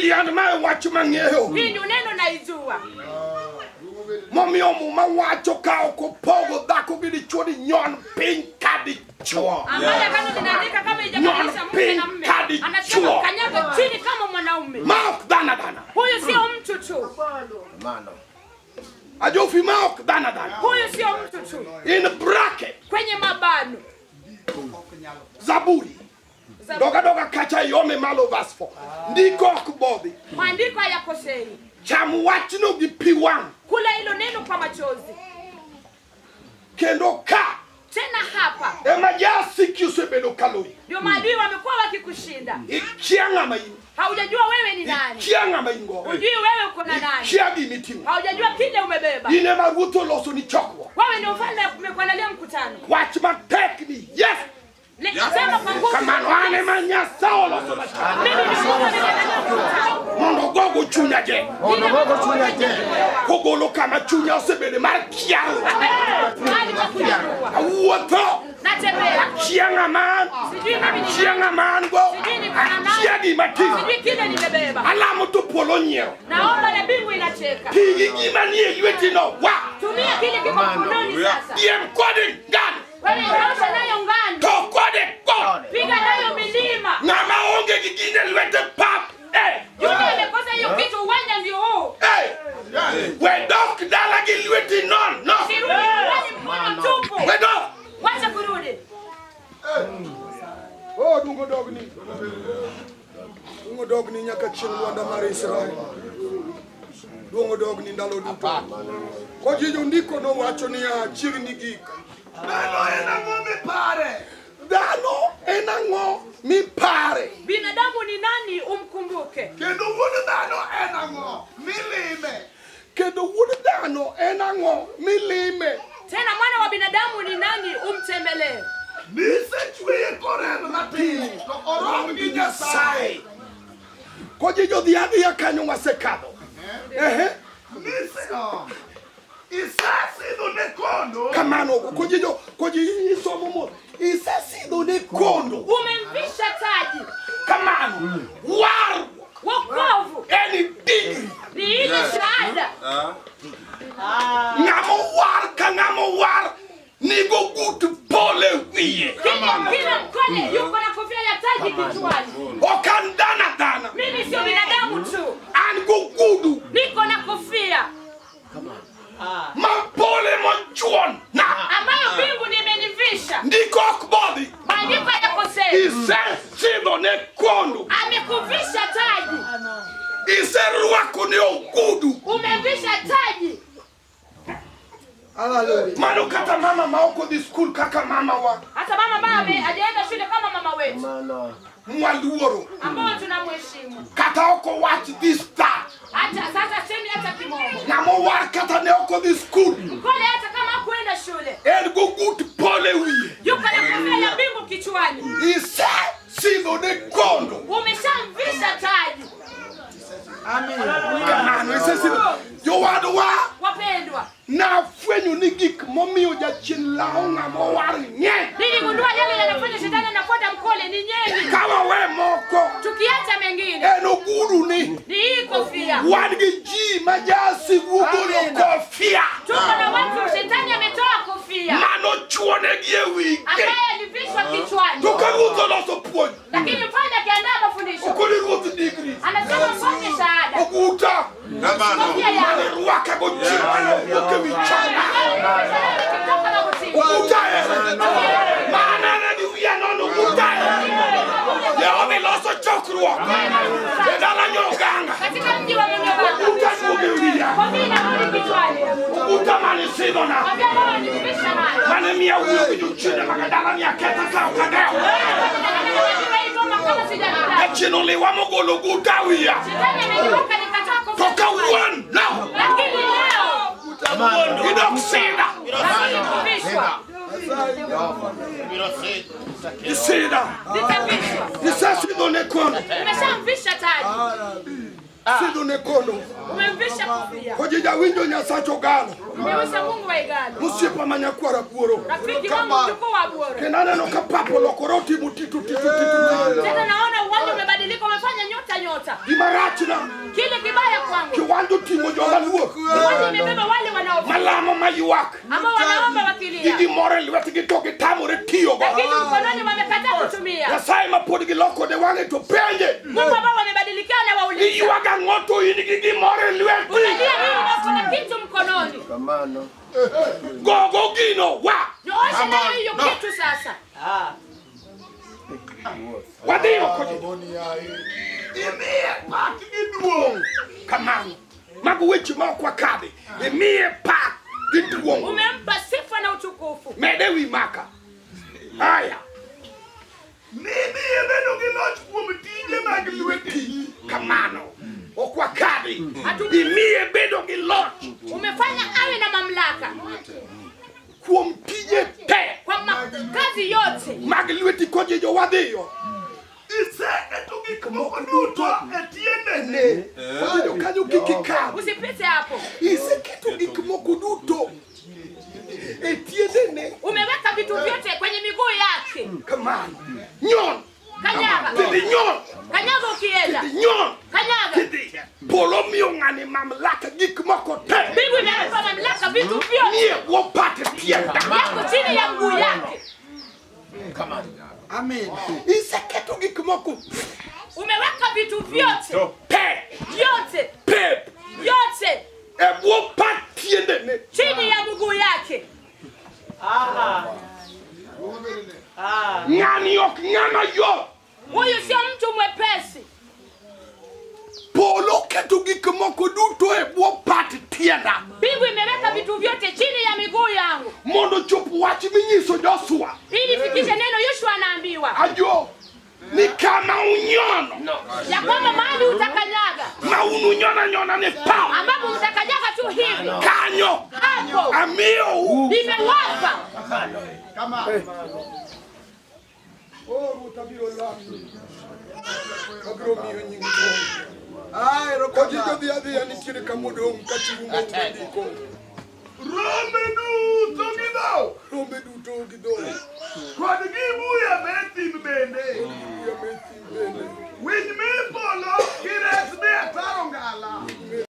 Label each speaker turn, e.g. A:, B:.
A: Tiend mae wach mang'eyo.
B: Hii ni neno naijua.
A: Momiyo Muma wacho ka ok opogo dhako gi dichwo ni nyon piny ka dichwo.
B: Ambaye agano linaandika kama ijabadilisha mke
A: Piny
B: na mme.
A: kadi
B: Anasema
A: chuo.
B: kanyaga chini kama mwanaume.
A: Ma ok dhano adhana.
B: Huyu sio mtu tu.
A: Ajofi ma ok dhano adhana.
B: Huyu sio mtu tu.
A: In bracket
B: Kwenye mabano.
A: Zaburi. Doga doga kacha yome malo verse 4. Ndiko ok bodhi.
B: Maandiko hayakosei.
A: Cham wachno gi pi wang'
B: Kula hilo neno kwa machozi.
A: kendo ka
B: Tena hapa
A: ema jasiki osebedo ka loyi.
B: ndio maadui wamekuwa wakikushinda.
A: Ikia ng'ama in.
B: Haujajua wewe ni nani.
A: Ikia ng'ama in go.
B: Hujui wewe uko na nani.
A: Ikia gimiting'o.
B: Haujajua kile umebeba.
A: In ema ruoth oloso ni chokruok.
B: Wewe ndio mfalme umekuandalia mkutano.
A: Wach matek ni yes.
B: Sema kwa nguvu.
A: Kamano an ema Nyasaye oloso na chokruok.
B: Mimi ni Mungu nimeandalia mkutano.
A: Mondo ogogo chunya je.
B: Mondo ogogo chunya je.
A: Kogolo kama chunya osebedo mar kiarruok.
B: Mahali pa kunyakua.
A: Awuotho.
B: Natembea.
A: Akia ng'ama an.
B: Sijui mimi ni
A: Akia ng'ama an go.
B: Sijui niko na nani.
A: Akia gima ting'o.
B: Sijui kile nimebeba.
A: Alamo to polo nyiero.
B: Naomba na mbingu inacheka.
A: Ti gi gima nie lweti no. Wa.
B: Tumia kile kiko mkononi sasa.
A: Piem kode ngano.
B: Wewe nyosha nayo ngano.
A: To kode got.
B: Piga nayo milima.
A: Ng'ama onge gi gine lwete pap. Eh.
B: Yule amekosa hiyo kitu uwanja ndio huu.
A: Eh. We dok dala gi lweti non. No.
B: Sirudi nyumbani mkono tupu.
A: We dok.
B: Wacha kurudi.
C: Oh, dungo dogni. Dungo dogni nyaka chieng' lwanda mar Israel. Dungo dogni ndalo duto. Koji jondiko nowacho niya chiegni gik.
A: Dhano en ang'o mipare? Dhano en ang'o mipare?
B: Binadamu ni nani umkumbuke?
A: Kendo wuod dhano en ang'o milime? Kendo wuod dhano en ang'o milime?
B: Tena mwana wa binadamu ni nani umtembelee?
A: Nisechweye korem matin to orom gi Nyasaye. Koji jodhi adhiya kanyo wasekadho. Ehe.
D: Isesidho ne kondo.
A: Kamano koji jo koji isomo mo. Isesidho ne kondo.
B: Umemvisha taji.
A: Kamano. Warruok
B: Wokovu
A: en degree.
B: ni ile shahada.
A: Ng'ama owar ka ng'ama owar nigo gut polo e wiye.
B: Kila mkole yuko na kofia ya taji kichwani.
A: Ok an dhano adhana.
B: Mimi sio binadamu tu.
A: An gogudu
B: Niko na kofia
A: ma polo emochuon na.
B: ambayo mbingu nimenivisha.
A: Ndiko ok bodhi.
B: Maandiko hayakosei.
A: Isesidho ne kondo.
B: Amekuvisha taji.
A: Iserwako ne ogudu.
B: Umemvisha taji.
A: Mano kata mama ma ok odhi skul kaka mama wa
B: Hata mama ambaye hajaenda shule kama mama wetu
A: mwaluoro.
B: ambao tunamheshimu.
A: Kata ok owach this that.
B: Hata sasa semi hata kimombo.
A: Ng'ama owar kata ne ok odhi skul.
B: Mkole hata kama hakuenda shule.
A: En gogut polo e wiye.
B: Yuko na kofia ya mbingu kichwani.
A: Isesidho ne kondo.
B: Umeshamvisha taji.
A: Kamano isesidho. Jowadwa
B: Wapendwa,
A: nafwenyo ni gik momiyo jachien lawo ng'ama owar ng'eny.
B: niligundua yale yanafanya shetani anafuata mkole ni nyingi.
A: Ka wawe moko
B: Tukiacha mengine
A: en ogudu ni
B: ni hii kofia.
A: wan gi ji ma jasigu ogolo kofia
B: Tuko na watu shetani ametoa kofia
A: manochuonegi e wigi.
B: ambaye alivishwa kichwani,
A: To ka ruoth oloso puonj,
B: lakini mfalme akiandaa mafundisho
A: okoni ruoth digri,
B: anasema mfanye shahada
A: oguta
B: kofia yako
A: mane rwakago chieng' mane owuok e wi chonga.
B: kutoka magotini.
A: Oguta ere, manene gi wiya nono oguta ere. Jehova iloso chokruok e dala Nyoganga.
B: Katika mji wa Mnyoganga
A: Oguta duogo e wiya.
B: kofia inarudi kichwani,
A: Oguta mane isidhona.
B: kofia ambayo nilivisha nayo
A: Mane miya wuoyo gi jochiende mag dala ni aketha ka ok adewo.
B: kama sijakata.
A: Jachien oliwa mogolo oguta e wiya.
B: Shetani ameniweka nikatoa
A: To
B: kofia kichwani.
A: kawuono
B: Lakini leo
A: idok sida.
B: lakini kuvishwa
A: Isida.
B: nitavishwa.
A: Isesidho ne kondo.
B: Umeshamvisha taji.
C: Sidho ne kondo.
B: Umemvisha kofia.
C: Kojija winjo Nyasacho galo.
B: Umeweza Mungu wa Igalo.
C: Mosiepa ma nyakwara buoro.
B: Rafiki wangu mjukuu wa Buoro.
C: Kendo aneno ka pap olokore otimo titu titu titu.
B: Tena naona uwanja umebadilika, umefanya nyota nyota.
C: Gima rachna
B: Kile kibaya kwangu.
C: kiwanja oting'o joma luor
B: Uwanja imebeba wale wanaofa
A: Malamo maywak.
B: ambao wanaomba
A: Gi
B: wakilia.
A: gimoro e lwetgi to gitamore tiyogo.
B: Na kitu mkononi wamekataa kutumia.
A: Nyasaye ma pod giloko ne wang'e to penje.
B: Mungu ambao wamebadilikia na wauliza.
A: Iywago ang'o to in gi gimoro e lweti?
B: Unalia nini na uko na kitu mkononi?
A: Gogo gino wa.
B: Nyoosha nayo hiyo kitu sasa.
A: Wadhi oko ji.
D: Imiye pak gi duong'.
A: Kamano. Mago weche ma ok wakadhi. Imiye pak gi duong'.
B: Umempa sifa na utukufu.
A: Mede wi maka. Aya.
D: Nimiye bedo gi loch kuom tije mag lweti.
A: Kamano. Ok wakadhi.
B: Hatu-
A: Imiye bedo gi loch
B: Umefanya awe na mamlaka
A: kuom tije te
B: kwa kazi yote
A: mag lweti kojijo wadhiyo.
D: Iseketo gik moko duto e tiendene.
C: Kojijo kanyo kik ikadh.
B: Usipite hapo.
C: Iseketo gik moko duto e tiendene.
B: Umeweka vitu vyote kwenye miguu yake.
A: Kamano. Nyon.
B: Kanyaga.
A: Tidhi nyon.
B: Kanyaga ukienda.
A: Tidhi nyon.
B: Kanyaga.
A: Tidhi. Polo miyo ng'ani mamlaka gik moko te.
B: Mbingu imempa mamlaka vitu vyote
A: Nie bwo pat tienda.
B: yako chini ya mguu yake.
A: Iseketo gik moko
B: Umeweka vitu vyote
A: te.
B: vyote
A: Pep.
B: vyote
A: E bwo pat tiendene.
B: chini ya mguu yake.
A: Ng'ani ok ng'ama yot.
B: Huyu sio mtu mwepesi.
A: Polo keto gik moko duto e bwo pat tienda.
B: Mbingu imeweka vitu vyote chini ya miguu yangu
A: Mondo chop wach minyiso Joshua.
B: ili fikishe neno. Yoshua anaambiwa
A: Ajo. Ni kama unyono.
B: ya kwamba mahali utakanyaga,
A: Ma ununyona nyona ni pa.
B: ambapo mtakanyaga tu hivi
A: Kanyo.
B: hapo
A: Amiyo.
B: nimewapa.
C: Oh, Ruoth abiro lami. Abiro miyo nying duong'. Kojijo dhi adhiya nitiere kamodong' kachiwo ndiko.
D: Rombe duto gi dhok.
C: Rombe duto gi dhok.
D: Kod gibuya me thim bende.
C: Buya me thim bende.
D: Winy me